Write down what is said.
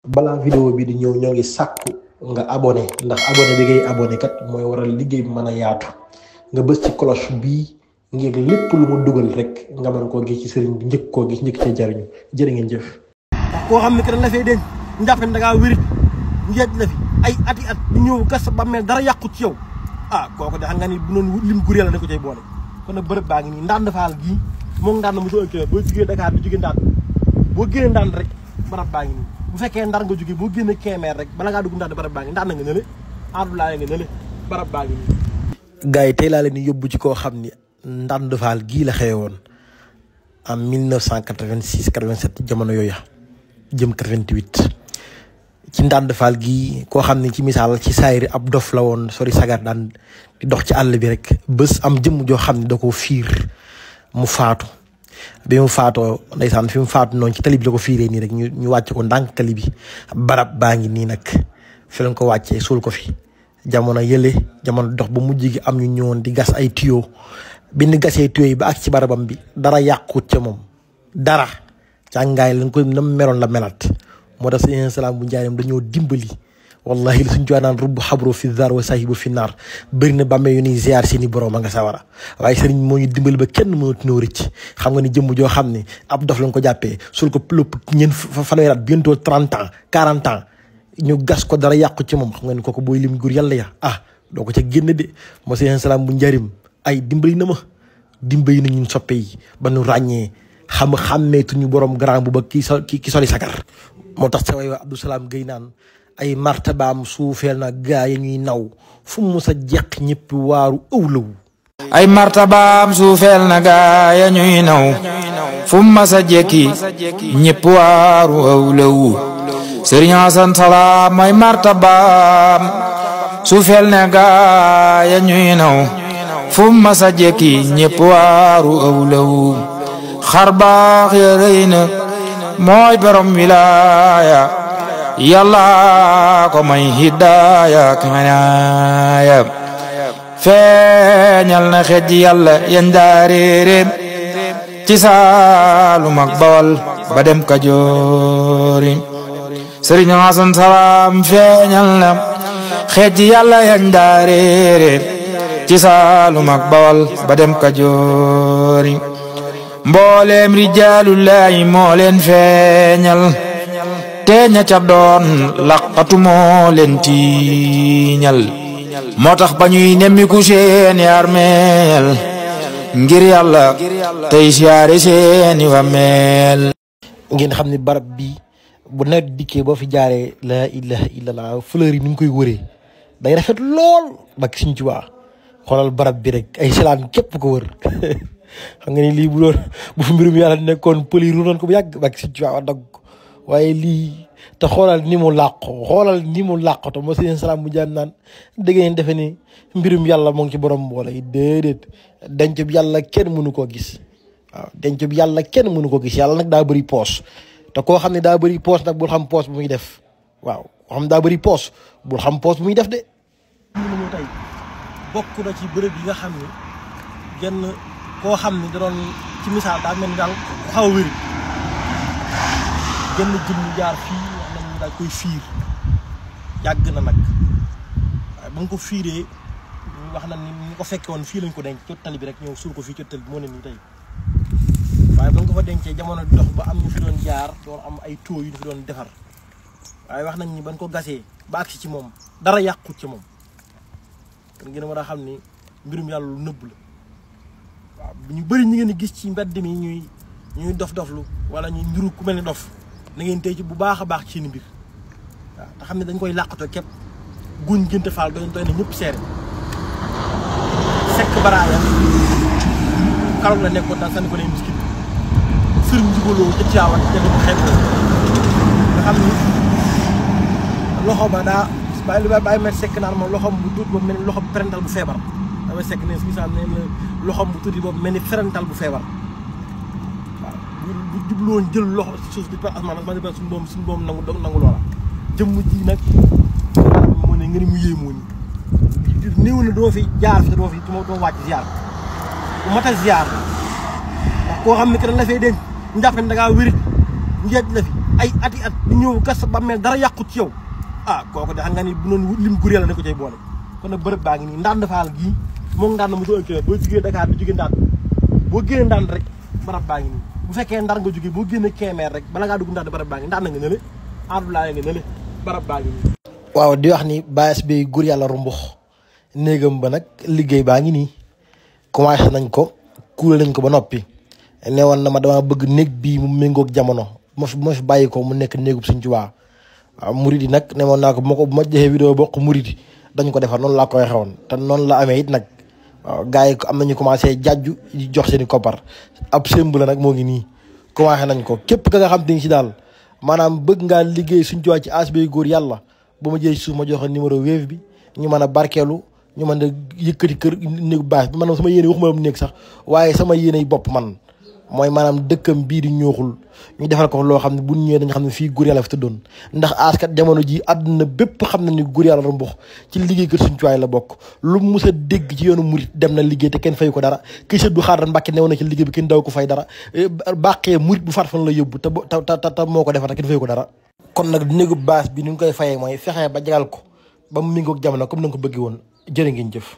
balaa vidéo bi di ñëw ñoo ngi sàkku nga abonné ndax abonné bi ngay abonné kat mooy waral liggéey bi mën a yaatu nga bës ci cloche bii ngir lépp lu mu dugal rek nga mën koo gis ci sëriñ bi njëkk koo gis njëkk cee jariñu jërë ngeen jëf. koo xam ne que dañ la fay denc njàpp ne da ngaa wérit ngeej la fi ay ati at ñu ñëw gas ba mel dara yàqut ci yow kooku de xam nga ni bu noonu lim gur yàlla da ko cay boole kon nag bërëb baa ngi nii Ndande Fall gii moom Ndande mu soo ëkkee boo jugee Dakar di jugee Ndande boo génnee Ndande rek barab baa ngi nii bu fekkee Ndar nga jógee boo génnee Kemer rek bala ngaa dugg Ndande barab baa ngi Ndande nga nële Abdoulaye nga nële barab baa ngi nii. gars yi tey laa leen di yóbbu ci koo xam ni Ndande Fall gii la xewe woon en 1986 87 jamono yooya jëm 88 ci Ndande Fall gii koo xam ne ci misaal ci saayri ab dof la woon sori sagar daan di dox ci àll bi rek bés am jëmm joo xam ne da koo fiir mu faatu bi mu faatoo ndeysaan fi mu faatu noonu ci tali bi la ko fiiree nii rek ñu wàcc ko ndànk tali bi barab baa ngi nii nag fi lañ ko wàccee suul ko fi jamono yële jamono dox ba mujj gi am ñu ñëwoon di gas ay tuyau bi ñu gasee tuyau yi ba ak ci barabam bi dara yàqut ca moom dara càngaay lañ ko nam meloon la melat moo tax sëñ salaam bu njaareem dañoo dimbali wallahi li suñ ci naan rubbu xabro fi dar wa sahibu fi naar bëri na bàmmee yu ni ziar seeni borom a nga sawara waaye sëriñ moo ñu dimbali ba kenn mënatu ñoo rëcc xam nga ni jëmm joo xam ne ab dof lañ ko jàppee sul ko lépp ñeen fanweeri at bientôt 30 ans 40 ans ñu gas ko dara yàqu ci moom xam nga ni kooku booy lim gur yàlla ya doo ko ca génn de moo sëñ salaam bu njaareem ay dimbali na ma dimbali na ñun soppe yi ba nu ràññee xàmmeetuñu borom grand bu ba ki soli sagar moo tax sa way wa Abdou Salam Gueye naan ay martabaam suufeel na gaa yi ñuy naw fu mu sa jeq ñëpp waaru ëwlawu ay martabaam suufeel na gaa ya ñuy naw fu mu sa jekki ñëpp waaru ëwlawu Sëriñ Hasan Salam ay martabaam suufeel na gaa ya ñuy naw fu mu sa jekki ñëpp waaru ëwlawu xar baax ya rëy na mooy borom wilaaya yàlla ko may hidaaya kanaaya feeñal na xej yàlla yan daareere ci Saalum ak Bawol ba dem Kajoori Sëriñ Hasan Salam feeñal na xej yàlla yan daareere ci Saalum ak Bawol ba dem Kajoori mbooleem rijaalullaahi moo leen feeñal te ña ca doon laqatu moo leen tiiñal moo tax ba ñuy nemmiku seeni armeel ngir yàlla tey siyaare seeni wameel ngeen xam ne barab bi bu nawet dikkee boo fi jaaree la ilaha illallah fleur yi ni ñu koy wëree day rafet lool bak Sëriñ Tuubaa xoolal barab bi rek ay silaan képp ko wër xam nga ni lii bu fi mbirum yàlla nekkoon pël yi ruunoon ko bu yàgg bak Sëriñ Tuubaa dagg waaye lii te xoolal ni mu làqoo moo Sëriñ Salaam bu jaam naan dégg ngeen defe ni mbirum yàlla moo ngi ci borom mboole yi déedéet denc bi yàlla kenn mënu koo gis waaw denc bi yàlla kenn mënu koo gis yàlla nag daa bëri poos te koo xam ne daa bëri poos nag bul xam poos bu muy def waaw koo xam daa bëri poos bul xam poos bu muy def de. ñu tey bokk na ci bërëb yi nga xam ne genn koo xam ne da doon ci misaal daa mel ni daal ku xaw a wéri genn jëm ñu jaar fii wax nañ daal koy fiir yàgg na nag waaye ba nga ko fiiree wax na ni ñu ko fekke woon fii lañ ko denc ci tali bi rek ñëw suul ko fii ci tali bi moo ne nii tey waaye ba nga ko fa dencee jamono dox ba am ñu fi doon jaar doon am ay taux yu ñu fi doon defar waaye wax nañ ni ban ko gasee ba agsi ci moom dara yàqut ci moom kon gën a mën a xam ni mbirum yàlla lu nëbb la waaw ñu bëri ñi ngeen di gis ci mbedd mi ñuy dof-doflu wala ñuy ndiru ku mel ni dof na ngeen tey ci bu baax a baax ci seen mbir waaw te xam ne dañ koy làqatoo képp guñ Génte Fall doy na ñëpp seere sekk baraaya karoog la nekkoon daal sànni ko lay miskit sëriñ njugaloo ca Tiwaawan jënd ko xeeb nga xam ni loxo ba daa bàyyi met sekk naan moom loxoom bu tuuti boobu mel ni loxoom parental bu feebar damay sekk ne si ne loxoom bu tuuti boobu mel ni parental bu feebar waaw bu jubluwoon jël loxo si suuf di par asmaan suñu boom nangu loola jëmm ji nag moo ne nga ni mu yéemoo ni néew na doo fi jaar fi te doo wàcc ziar bu mat a ziar ndax koo xam ne que dañ la fay denc njàpp ne da ngaa wérit ngeej la fi ay ati at di ñëw gas sa bàmmeel dara yàqut ci yow ah kooku de xam nga ni bu noonu lim gur yàlla ne ko cay boole kon nag bërëb baa ngi nii Ndande Fall gii moom Ndande mu soo boo jugee Dakar bi jugee Ndande boo génnee Ndande rek barab baa ngi nii bu fekkee Ndar nga jógee boo génnee Kemer rek bala ngaa dugg Ndande barab baa ngi Ndande nga nële Abdoulaye nga nële barab baa ngi nii. waaw di wax ni baas bi gur yàlla rumbux néegam ba nag liggéey baa ngi nii commencé nañ ko kuule nañ ko ba noppi newoon na ma dama bëgg néeg bii mu méngoog jamono ma fi bàyyi ko mu nekk néegub Sëñ Tuubaa waaw murid yi nag newoon naa ko bu ma joxee vidéo bokk murid yi dañ ko defar noonu laa ko waxee woon te noonu la amee it nag waaw gars yi am nañu commencé jàjju di jox seen i koppar ab semb la nag moo ngi nii commencé nañ ko képp ka nga xam te ni si daal maanaam bëgg ngaa liggéey Sëñ Tuubaa ci asbay góor yàlla ba ma jëlee suuf ma joxe numéro Wave bi ñu mën a barkeelu ñu mën a yëkkati kër néegu baax bi maanaam sama yéene waxuma la mu nekk sax waaye sama yéene bopp man mooy maanaam dëkkam bii di ñooxul ñu defal ko loo xam ne bu ñëwee dañu xam ne fii góor yàlla fi tëddoon ndax askat jamono ji àdduna bépp xam na ni góor yàlla rumbux ci liggéey kër Sëñ Tuubaa la bokk lu mus a dégg ci yoonu murit dem na liggéey te kenn fay ko dara kii sët bu xaaral Mbàkke newoon na ci liggéey bi kenn daw ko fay dara bàqee murit bu faat fan la yóbbu te moo ko defar te kenn fay ko dara kon nag néegu baas bi ni ñu koy fayee mooy fexe ba jagal ko ba mu méngoog jamono comme na nga ko bëggee woon jërë ngeen jëf